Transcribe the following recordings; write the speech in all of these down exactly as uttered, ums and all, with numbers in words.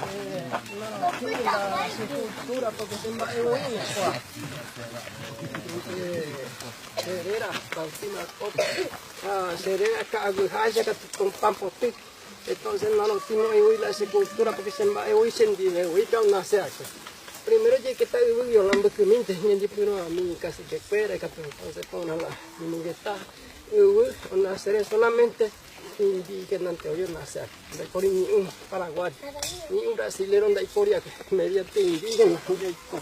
Eh, no, no, la sepultura, porque se va a oír, eh, Herrera, Faustina, otra. Ah, Herrera, ka agu haya ka tu con pampo tu. Entonces, no, no, timo iwi la sepultura, porque se va a oír, se ndie, iwi ka una se ake. Primero, ye que ta iwi yo la mbuku minte, ni di puro a mí casi que fuera, ka tu, entonces, pon la, ni mungeta, iwi, una serie solamente, Tindi ke nante oyo nase. Nte kori ni un Paraguay, ni un brasilero nte kori ake. Media tindi ke nante.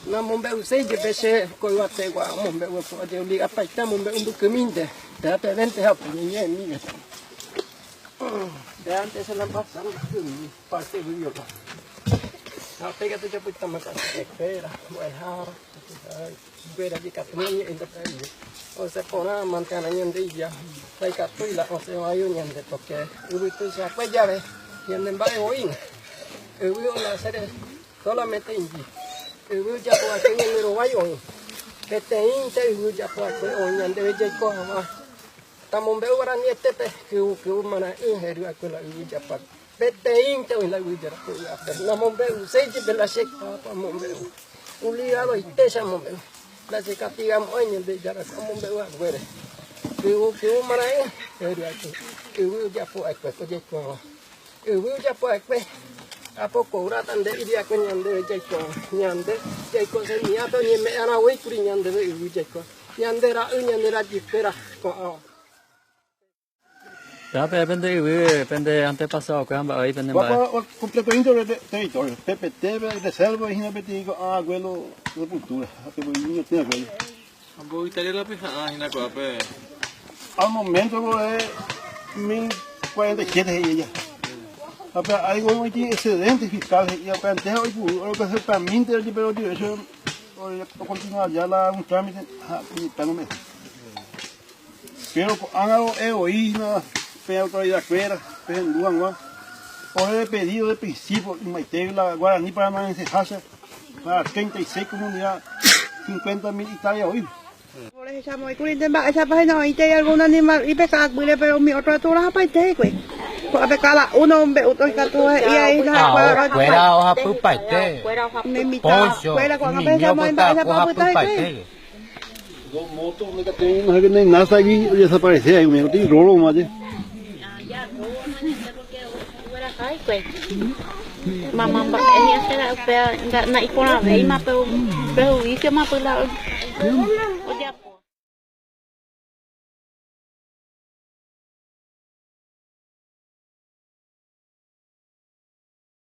Na mombe'u sei je pese ko iwa te wa mombe'u ko je uli apa ita mombe'u mbuku minte. Te ate vente hapo ni nye mi. De antes se la pasaron parte de yo. Apégate ya pues tama ka espera. Bueno. Fuera de Cataluña, en Cataluña. O sea, por nada, mantiene ñande ya. Sai katu ila, o sea, ayu ñande, porque iwi tu se akue llave, ñande mba'e oína. Iwi ona sere, solamente indi. Iwi ya po akue ñande ro vai oí. Peteĩ te iwi ya po akue oí ñande ve ya ko ama. Tamombe'u guarani etépe, kyvy, kyvy marã'ỹ hery akue la yvy japa. Peteĩnte oĩ la yvy japa, yvy ape. Namombe'u, seiji pe la che kapa mombe'u. Uli alo ite cha mombe'u. La che katiga mo'ãi ñande jara mombe'u aguére. Kyvy, kyvy marã'ỹ hery akue. Yvy japo akue, ko jaikuaa. Yvy japo akue. Apo kourata nde yvy akue ñande jaiko, ñande jaiko señápe oñeme'ẽrã voi kuri ñandéve yvy jaiko. Ñande ra'y, ñande rajykuéra ko'ãva. Tape pende yvy, pende antepasado, kuéra mba'e oĩ pende mba'e. Guapa, guapa, completo íntegro de territorio. Pepeteve, reserva, hína peteĩ ko'ã abuelo sepultura. Ape voi niño tiene abuelo. Ambovytaite la peha'ã hína ko'ápe. Al momento ko es mil cuarenta y siete he'i ella. Ape hay un excedente fiscal he'i, ape antes oipuru, oro que se permite, pero eso, o continuar ya la un trámite, ha, y tan mes. Pero ko'ág̃a e oĩ hína pe autoridad kuéra, pehendu hag̃ua. Ore pedido de principio, ymaite la guarani paranaense hácha, para treinta y seis comunidad, cincuenta mil hectárea oĩ. Orehechamo'ãi kuri nde mba'éichapa hína oĩtei algún animal ipe ka'akuýre, pero umi ótro ratu orahapaite hikuái. Ko'ápe cada uno ombe'u ikatu he'i ahí, ah, kuéra ohapypaite. Ne mitã kuéra ko'ág̃a pehechamo'ãi mba'éichapa opytaite. Dos motos, no hay nada, ahí desaparece, ahí, umi, no tiene rolo más, eh. Mamá mba'e hi'asera upéva nga-, naiporãvéima pe, pe huísio ma pyla.